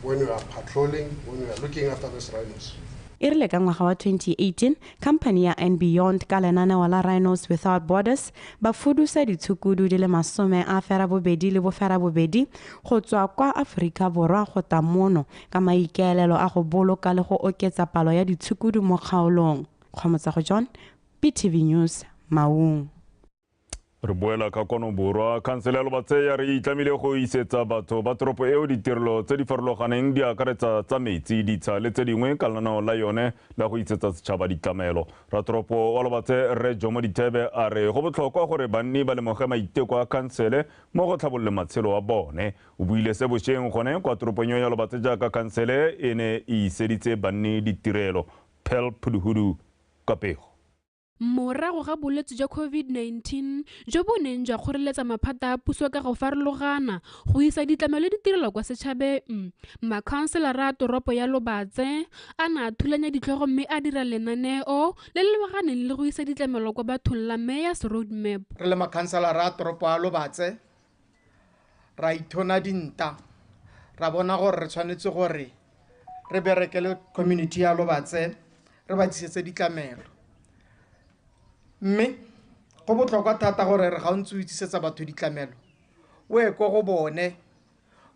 when we are patrolling, when we are looking after these rhinos. E rile ka ngwaga wa 2018, company ya And Beyond ka lenaneo la Rhinos Without Borders ba fudusa ditshukudu di le 28 go tswa kwa Aforika Borwa go tla mono ka maikaelelo a go boloka le go oketsa palo ya ditshukudu mo kgaolong. Kgomotsago John, BTV News, Maung. Re boela ka kwano borwa. Khansele ya Lobatse ya re itlamile go isetsa batho ba toropo eo ditirelo tse di farologaneng di akaretsa tsa metsi, ditsha le tse dingwe ka lenaneo la yone la go isetsa setšhaba ditlamelo. Ratoropo wa Lobatse Rre Jomo Dithebe a re go botlhokwa gore banni ba lemoge maiteko a khansele mo go tlhabololeng matshelo a bone. O buile se bošeng gone kwa toropong eo ya Lobatse jaaka khansele e ne e iseditse banni ditirelo. Pearl Phuduhudu ka pego. Morago ga bolwetse jwa COVID-19 jo bo neng jwa kgoreletsa maphata a puso ka go farologana go isa ditlamelo le ditirelo kwa setšhabeng, makhanselara a toropo ya Lobatse a ne a thulanya ditlhogo mme a dira lenaneo le le lebaganeng le go isa ditlamelo kwa bathong la Mayor's Roadmap. Re le makhanselara a toropo ya Lobatse ra ithona dinta, ra bona gore re tshwanetse gore re berekele community ya Lobatse, re ba tlisetse ditlamelo. Mme go botlhokwa thata gore re ga o ntse o itsisetsa batho ditlamelo, o ye ko go bone,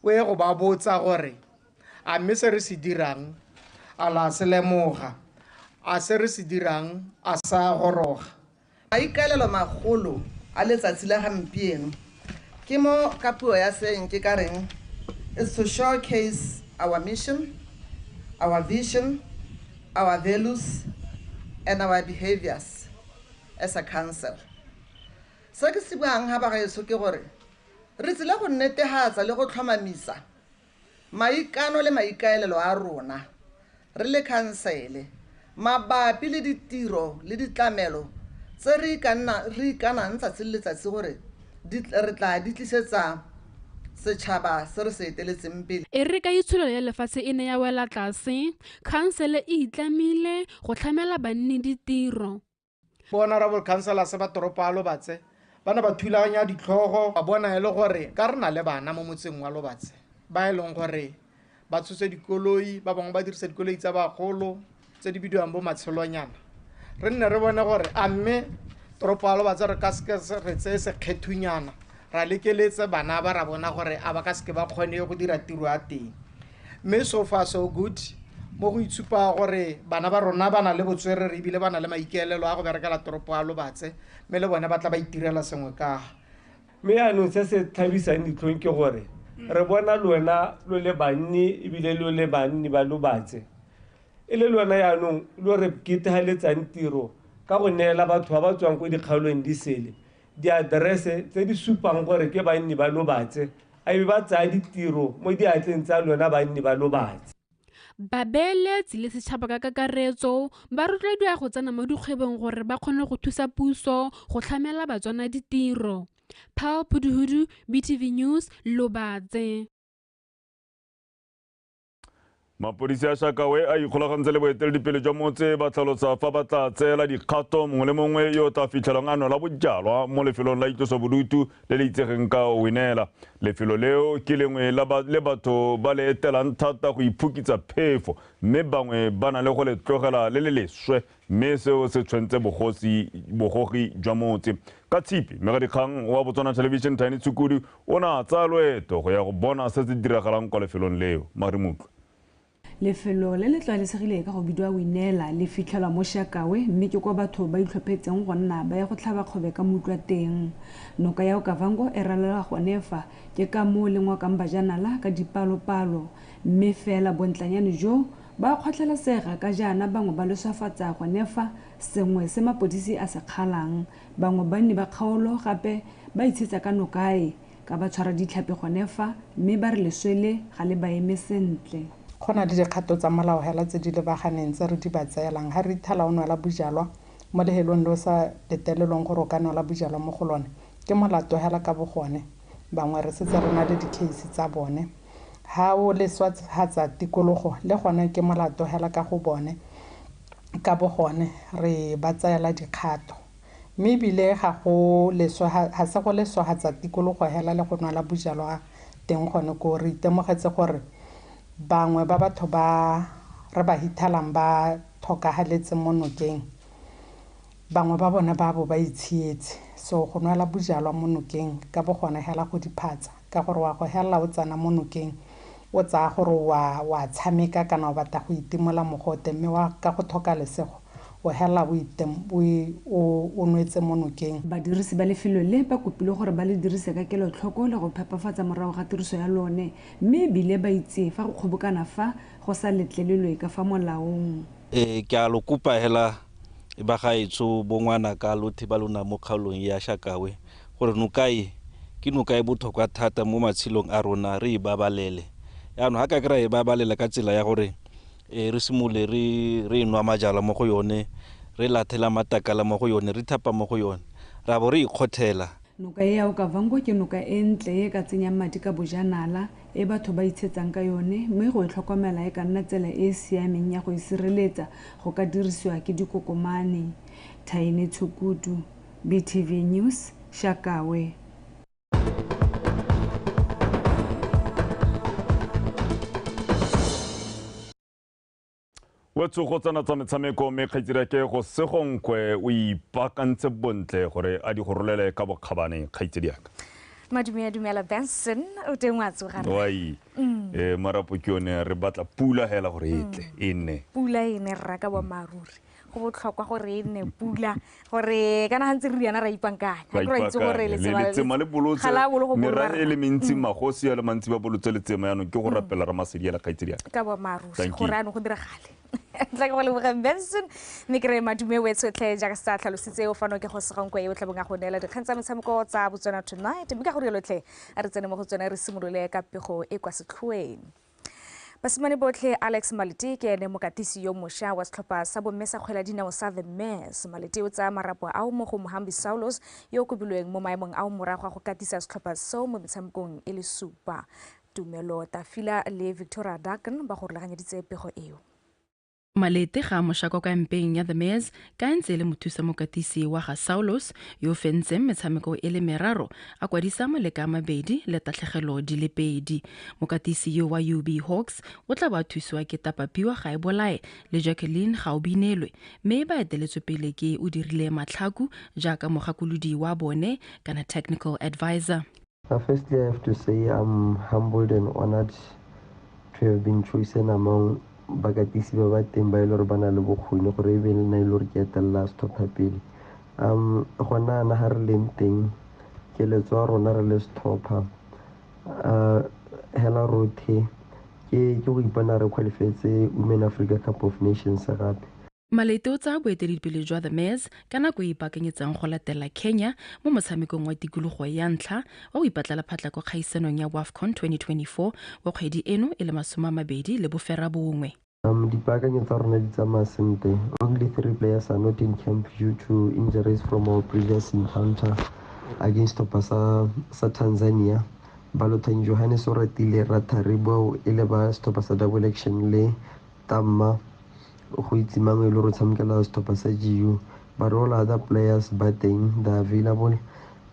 o ye go ba botsa gore a mme se re se dirang a la se lemoga, a se re se dirang a sa goroga. Maikaelelo magolo a letsatsi la gampieno ke mo ka puo ya seng ke ka reng is to showcase our mission, our vision, our values and our behaviors as a council. Se ke se buang ga bagaetsho ke gore re tsile go netefatsa le go tlhomamisa maikano le maikaelelo a rona re le khansele mabapi le ditiro le ditlamelo tse re ikanang tsatsi le letsatsi gore re tla di tlisetsa setšhaba se re se eteletseng pele. E re ka itsholelo ya lefatshe e ne ya wela tlase, khansele e itlamile go tlhamela banni ditiro. Honorable councillors ba toropo ya Lobatse ba ne ba thulaganya ditlhogo, ba bona e le gore ka re na le bana mo motseng wa Lobatse ba e leng gore ba tshotse dikoloi, ba bangwe ba dirisa dikoloi tsa bagolo tse di bidiwang bo matshelonyana. Re nne re bone gore a mme toropo ya Lobatse re ka seke re tseye sekgethunyana ra lekeletse bana ba ra bona gore a ba ka seke ba kgone go dira tiro ya teng. Mme so far so good, mo go itshupa gore bana ba rona ba na le botswerere ebile ba na le maikaelelo a go berekela toropo ya Lobatse, mme le bone ba tla ba itirela sengwe ka. Mme yaanong se se thabisang ditlhong ke gore re bona lona lo le banni ebile lo le banni ba Lobatse, e le lona yaanong lo re ketegaletsang tiro ka go neela batho ba ba tswang ko dikgaolong di sele diaterese tse di supang gore ke banni ba Lobatse, a be ba tsaya ditiro mo diatleng tsa lona banni ba Lobatse. Babeeletsi le setšhaba ka kakaretso ba rotloediwa go tsena mo dikgwebong gore ba kgone go thusa puso go tlhamela Batswana ditiro. Pearl Phuduhudu, BTV News, Lobatse. Mapodisi a Shakawe a ikgolagantse le boeteledipele jwa motse ba tlhalosa fa ba tla tseela dikgato mongwe le mongwe yo o tla fitlhelwang a nwela bojalwa mo lefelong la itlosobodutu le le itsegeng ka Winela. Lefelo leo ke lengwe le batho ba le etelang thata go iphokitsa phefo, mme bangwe ba na le go le tlogela le le leswe, mme seo se tshwentse bogogi jwa motse. Ka tshipi, mmegadikgang wa Botswana Television Tiny Tshukudu o ne a tsaya loeto go ya go bona se se diragalang kwa lefelong leo. Marimutlo. Lefelo le le tlwaelesegile ka go bidiwa Winela le fitlhelwa mo Shakawe, mme ke kwa batho ba itlhophetseng go nna ba ya go tlhaba kgobe ka mutlwa teng. Noka ya Okavango e ralala gone fa, ke ka moo le ngokang bajanala ka dipalopalo. Mme fela bontlanyane jo ba kgotlhelesega ka jaana bangwe ba leswafatsa gone fa, sengwe se mapodisi a se kgalang. Bangwe banni ba kgaolo gape ba itshetsa ka nokae, ka ba tshwara ditlhapi gone fa, mme ba re leswe le ga le ba eme sentle. Go na le dikgato tsa molao hela tse di lebaganeng tse re di ba tseelang. Ha re ithala o nwela bojalwa mo lehelong le o sa letelelweng gore o ka nwela bojalwa mo go lone, ke molato hela ka bogone. Bangwe re setse re na le di-case tsa bone. Ha o leswafatsa tikologo le gone ke molato hela ka go bone, ka bogone re ba tseela dikgato. Mme ebile ga se go leswafatsa tikologo hela le go nwela bojalwa teng gone ko, re itemogetse gore bangwe ba batho ba re ba hithalang ba tlhokagaletse mo nokeng, bangwe ba bone ba bo ba itshietse. So go nwela bojalwa mo nokeng ka bo gone hela go diphatsa, ka gore wa go hela o tsena mo nokeng o tsaya gore wa tshameka kana o batla go itimola mogote, mme wa ka go tlhoka lesego o hela o nwetse mo nokeng. Badirisi ba lefelo le ba kopile gore ba le dirise ka kelotlhoko le go phepafatsa morago ga tiriso ya lone, mme ebile ba itse fa go kgobokana fa go sa letlelelwe ka fa molaong. Ke a lo kopa hela ba gaetsho bo ngwana ka lothe ba lona mo kgaolong ya Shakawe gore noka e ke noka e botlhokwa thata mo matshelong a rona, re e babalele. Jaanong ga ka ke ra e babalela ka tsela ya gore re simolole re nwa majalwa mo go yone, re lathela matakala mo go yone, re thapa mo go yone, ra bo re ikgothela. Noka e ya Okavango ke noka e ntle e ka tsenyang madi ka bojanala e batho ba itshetsang ka yone, mme go e tlhokomela e ka nna tsela e e siameng ya go e sireletsa go ka dirisiwa ke dikokomane. Thaine Tshukudu, BTV News, Shakawe. Wetso tsena tsa metshameko mme kgaitsedi go Segonkwe o ipaakantse bontle gore a di go rolele ka bokgabane kgaitsedi yaka. Madume dumela Benson, o teng wa tsoga. Wai. Marapo ke yone re batla pula hela gore e tle e nne. Pula e ne rra ka boammaaruri. Go botlhokwa gore e nne pula gore kana gantsi re riana ra ipankanya. Ga ke ra itse gore letsema le bolotse merahe e le mentsi, magosi a le mantsi ba bolotse letsema, jaanong ke go rapela Ramasedi hela kgaitsedi yaka. Ka boammaaruri gore anong go diragale. Tla ke go leboga Benson, mme ke re madume wetsotlhe jaaka se tlhalositse o fano ke go Segonkwe o tla bong a go neela dikgang tsa metshameko tsa Botswana Tonight, mme ka go rialo tlhe a re tsene mo go tsone re simolole ka pego e kwa setlhoeng. Basimane botlhe Alex Malete ke ene mokatisi yo mošwa wa setlhopha sa bomme sa kgwele ya dinao sa The Mares. Malete o tsaya marapo ao mo go Mohambi Saulos yo o kobilweng mo maemong ao morago ga go katisa setlhopha seo mo metshamekong e le supa. Tumelo Tafila le Victoria Dakin ba go rulaganyeditse pego eo. Malete ga a mošwa kwa kampeng ya The Mares ka ntse e le mothusa mokatisi wa ga Saulos yo fentseng metshameko e le meraro a kwadisa maleka a mabedi le tatlhegelo di le pedi. Mokatisi yo wa UB Hawks o tla ba thusiwa ke Tapapiwa Gaebolae le Jacqueline Gaobinelwe, mme ba eteletswe pele ke o dirile Matlhaku jaaka mogakolodi wa bone kana technical advisor. Firstly, I have to say I'm humbled and honored to have been chosen among bakatisi ba ba teng ba e le gore ba na le bokgoni gore e be le nna e le gore ke etelela setlhopha pele. Gona ana ga re leng teng, keletso ya rona re le setlhopha hela rothe ke go ipona re qualifetse Women Africa Cup of Nations gape. Malete o tsaya boeteledipele jwa The Mares ka nako e ipaakanyetsang go latela Kenya mo motshamekong wa tikologo ya ntlha wa go ipatlela phatla kwa kgaisanong ya WAFCON 2024 wa kgwedi eno e le 29. Dipaakanyo tsa rona di tsamaya sentle. Only 3 players are not in camp due to injuries from our previous encounter. Against setlhopha sa Tanzania. Balotang Johannes o ratile Rathari bao e le ba setlhopha sa Double Action le Tamma go itse mangwe e le gore o tshamekela setlhopha sa GU, but all other players ba teng, they are available.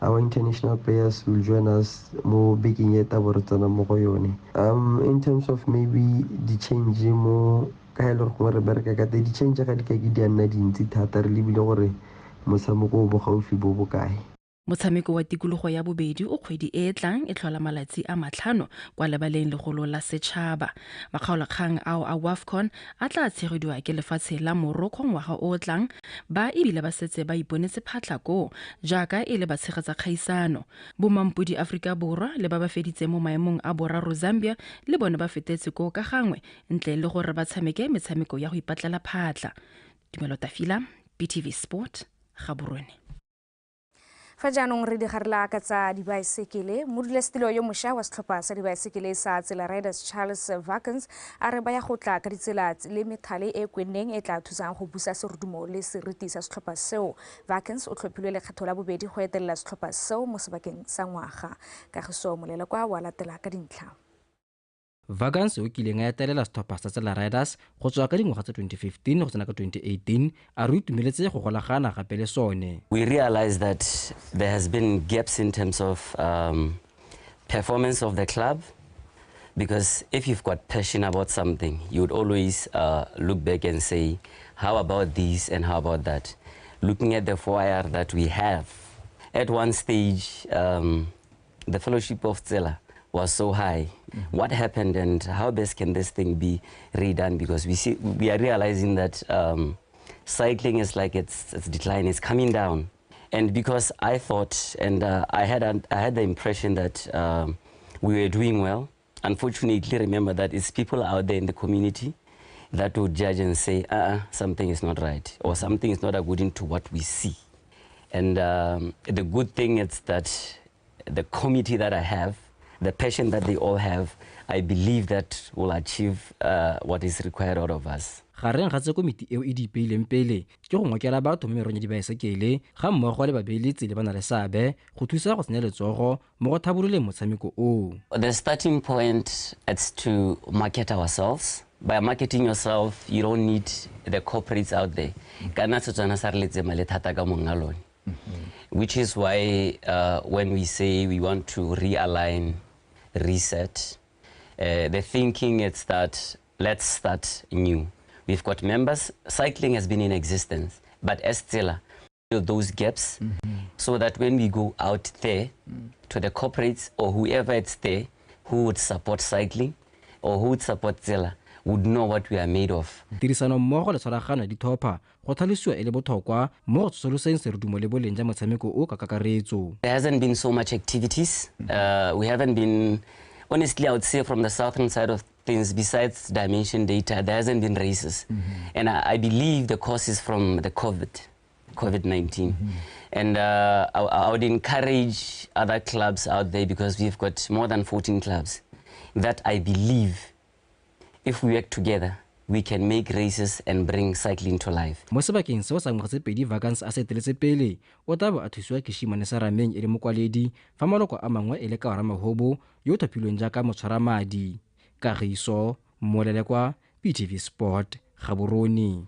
Our international players will join us mo bekeng e tabo re tsena mo go yone. In terms of maybe di-change mo ka e le gore gongwe re bereka ka teng, di-change ga di ka ke di a nna dintsi thata, re lebile gore motshameko o bo gaufi bo bokae. Motshameko wa tikologo ya bobedi o kgwedi e e tlang e tlhola malatsi a 5 kwa lebaleng legolo la setšhaba. Makgaolakgang ao a WAFCON a tla tshegediwa ke lefatshe la Morocco ngwaga o o tlang, ba ebile ba setse ba iponetse phatlha koo jaaka e le batshegetsa kgaisano. Bomampodi Aforika Borwa le ba ba feditseng mo maemong a boraro Zambia le bone ba fetetse koo ka gangwe ntle le gore ba tshameke metshameko ya go ipatlela phatlha. Tumelo Tafila, BTV Sport, Gaborone. Fa jaanong re digarela ka tsa dibaesekele, modulasetilo yo mošwa wa setlhopha sa dibaesekele sa Tsela Riders Charles Vakens a re ba ya go tla ka ditsela le methale e kwenneng e tla thusang go busa serudumo le seriti sa setlhopha seo. Vakens o tlhophilwe lekgetho la bobedi go etelela setlhopha seo mo sebakeng sa ngwaga. Kagiso Molelekwa wa latela ka dintlha. Vagans o kileng a etelela setlhopha sa Tsela Riders go tswa ka dingwaga tsa 2015 go tsena ka 2018, a re o itumeletse go golagana gape le sone. We realize that there has been gaps in terms of performance of the club, because if you've got passion about something, you would always look back and say, how about this and how about that? Looking at the 4IR that we have, at one stage, the fellowship of Tsela was so high. What happened and how best can this thing be redone? Because we are realizing that cycling is like it's decline, it's coming down. And because I thought and I had the impression that we were doing well. Unfortunately, remember that it's people out there in the community that would judge and say, something is not right, or something is not according to what we see. And the good thing is that the committee that I have, the passion that they all have, I believe that will achieve what is required out of us. Gareng ga tse komiti eo e di ipeileng pele ke go ngokela batho mo merong ya dibaesekele ga mmogo le babeeletsi le ba na le seabe go thusa go tsenya letsogo mo go thabololeng motshameko oo. The starting point is to market ourselves. By marketing yourself, you don't need the corporates out there. Kana Setswana sa re letsema le thata ka monga lone. Which is why when we say we want to realign, reset, the thinking is that let's start new. We've got members, cycling has been in existence, but as Tsela, fill those gaps so that when we go out there to the corporates or whoever it's there who would support cycling or who would support Tsela would know what we are made of. Tirisano mmogo le tshwaragano ya ditlhopha go tlhalosiwa e le botlhokwa mo go tsosoloseng serudumo le boleng jwa motshameko o ka kakaretso. There hasn't been so much activities. We haven't been, honestly, I would say from the southern side of things, besides Dimension Data, there hasn't been races. And I believe the cause is from the COVID-19. And I would encourage other clubs out there, because we've got more than 14 clubs, that I believe if we work together, we can make races and bring cycling to life. Mo sebakeng seo sa ngwaga tse pedi Vagans a se eteletse pele, o tla bo a thusiwa ke Shimane Sarameng e le mokwaledi, fa maloko a mangwe e le Kaora Mahobo yo o thapilweng jaaka motshwaramadi. Kagiso Molelekwa, BTV Sport, Gaborone.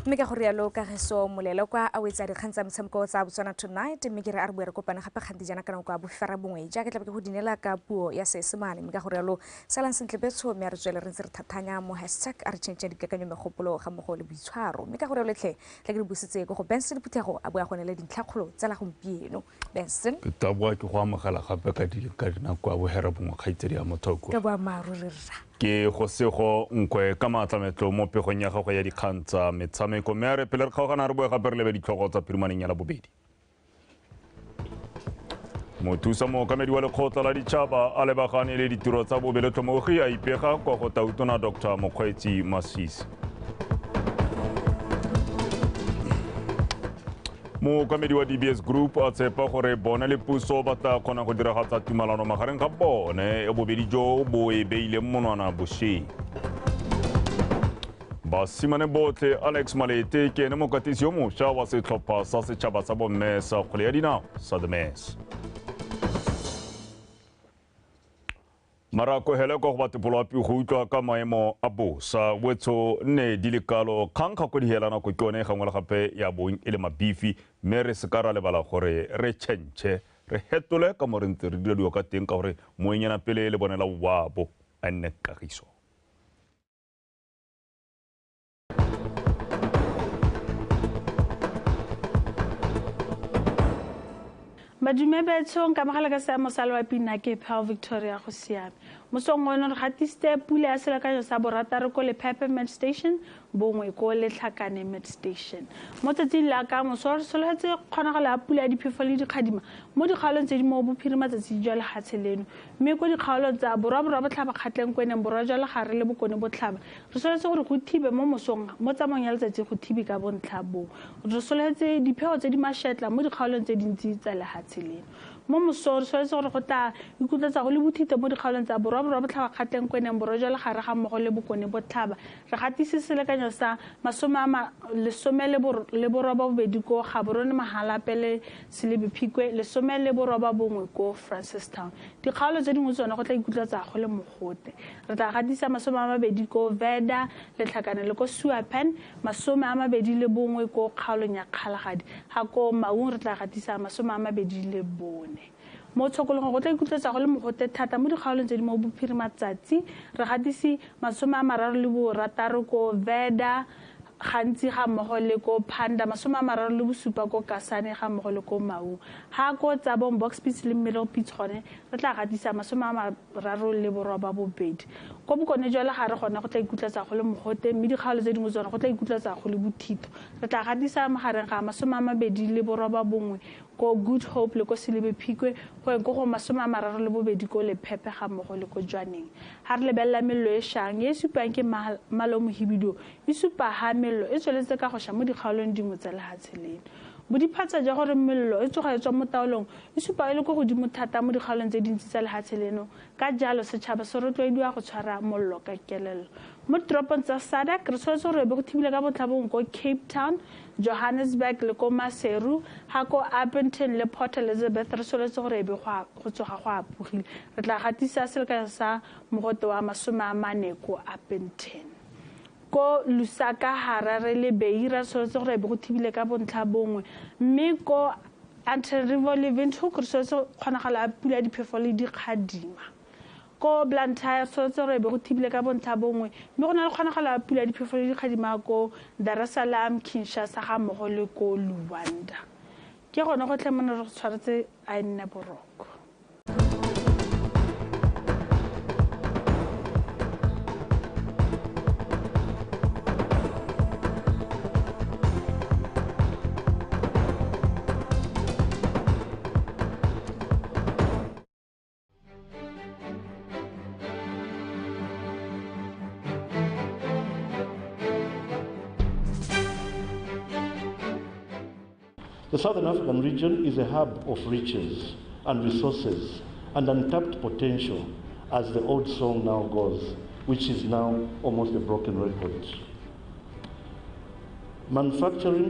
Mme ka go rialo Kagiso Molelekwa a wetsa dikgang tsa metshameko tsa Botswana Tonight, mme ke re a re boe re kopane gape kgante jaana ka nako ya 9:30 jaaka tla be ke go dinela ka puo ya Seesemane. Mme ka go rialo salang sentle betsho, mme a re tswele re ntse re thathanya mo hashtag a re change dikakanyo megopolo ga mmogo le boitshwaro. Mme ka go rialo tlhe tla ke re busetse ko go Benson Phuthego a boa go nele dintlhakgolo tsa la gompieno. Benson, ke taboa ke go amogela gape ka dinako ya 9:30 kgaitsedi ya Mothoko. Ka boammaaruri rra. Ke go sego nkwe ka maatlametlo mo pegong ya gago ya dikgang tsa metshameko, mme a re pele re kgaogana re boe gape re lebe ditlhogo tsa phirimaneng ya Labobedi. Mothusa mookamedi wa lekgotla la ditšhaba a lebagane le ditiro tsa bobeletlhomogi a ipega kwa go tautona Dr. Mokgweetsi Masisi. Mookamedi wa DBS Group a tshepa gore bone le puso ba tla kgona go diragatsa tumalano magareng ga bone bobedi jo bo e beileng monwana bošweng. Basimane botlhe Alex Malete ke ene mokatisi yo mošwa wa setlhopha sa setšhaba sa bomme sa kgwele ya dinao sa The Maize. Marako hele kwa go batepoloapi go utlwa ka maemo a bosa wetsho nne di le kalo kgang ga ko di hela nako ke yone gangwe le gape ya bong e le mabifi, mme re se ka ra lebala gore re tšhentšhe re hetole ka mo re ntse re dira dilo ka teng ka gore moenyana pele le bonela wabo a nne kagiso. Madume betsho nkamogela ka seemo sa loapi nna ke Pearl Victoria go siame. Mosong ono re gatisitse pula ya selekanyo sa borataro ko Lephephe Med Station, bongwe ko Letlhakane Med Station. Mo tsatsing la ka moso re solofetse kgonagalo ya pula ya diphefo le dikgadima mo dikgaolong tse di mo bophirima tsatsi jwa lefatshe leno, mme ko dikgaolong tsa borwa borwa botlhaba Kgatleng Kweneng, borwa jwa legare le bokone botlhaba re solofetse gore go thibe mo mosong, mo tsamaong ya letsatsi go thibe ka bontlha bongwe. Re solofetse diphego tse di mašetla mo dikgaolong tse dintsi tsa lefatshe leno. Mo mosong re solofetse gore go tla ikutlwetsa go le bothito mo dikgaolong tsa borwa borwa botlhaba Kgatleng Kweneng, borwa jwa legare ga mmogo le bokone botlhaba. Re gatise selekanyo sa 18 ko Gaborone, Mahalapye le Selebi Phikwe, 19 ko Francistown. Dikgaolo tse dingwe tsone go tla ikutlwetsa go le mogote. Re tla gatisa 20 ko Veda, Letlhakane le ko Suapan, 21 ko kgaolong ya Kgalagadi. Ga ko Maung re tla gatisa 24. Mo tshokologong go tla ikutlwetsa go le mogote thata mo dikgaolong tse di mo bophirimatsatsi. Re gatise 36 ko Veda, gantsi ga mmogo le ko Phanda, 37 ko Kasane ga mmogo le ko Maung. Ga ko Tsabong, Bokspits le Middlepits gone re tla gatisa 38. Ko bokone jwa legare gone go tla ikutlwetsa go le mogote, mme dikgaolo tse dingwe tsone go tla ikutlwetsa go le bothito. Re tla gatisa magareng ga 29 ko Good Hope le ko Selebi Phikwe, go yeng ko go 32 ko Lephephe ga mmogo le ko Jwaneng. Ha re lebelela mello e šang e supang ke malo mohibido, e supa ha mello e tsweletse ka go ša mo dikgaolong dingwe tsa lefatshe leno. Bodiphatsa jwa gore mello e tsoga e tswa mo taolong e supa e le ko godimo thata mo dikgaolong tse dintsi tsa lefatshe leno, ka jalo setšhaba se rotloediwa go tshwara mollo ka kelello. Mo ditoropong tsa SADC re tshwanetse gore be go thibile ka botlhabong ko Cape Town, Johannesburg le ko Maseru, ga ko Upington le Port Elizabeth re soletse gore be go tsoga go apogile. Re tla gatisa selekanyo sa mogote wa 40 ko Upington. Ko Lusaka, Harare le Beira re soletse gore be go thibile ka bontlha bongwe, mme ko Antananarivo le Windhoek re soletse kgonagalo ya pula ya diphefo le dikgadima. Ko Blantyre re soletse gore be go thibile ka bontlha bongwe, mme go na le kgonagalo ya pula ya diphefo le dikgadima ko Dar es Salaam, Kinshasa ga mmogo le ko Luanda. Ke gone gotlhe mo ne re tshwaretse a nne boroko. The Southern African region is a hub of riches and resources and untapped potential, as the old song now goes, which is now almost a broken record. Manufacturing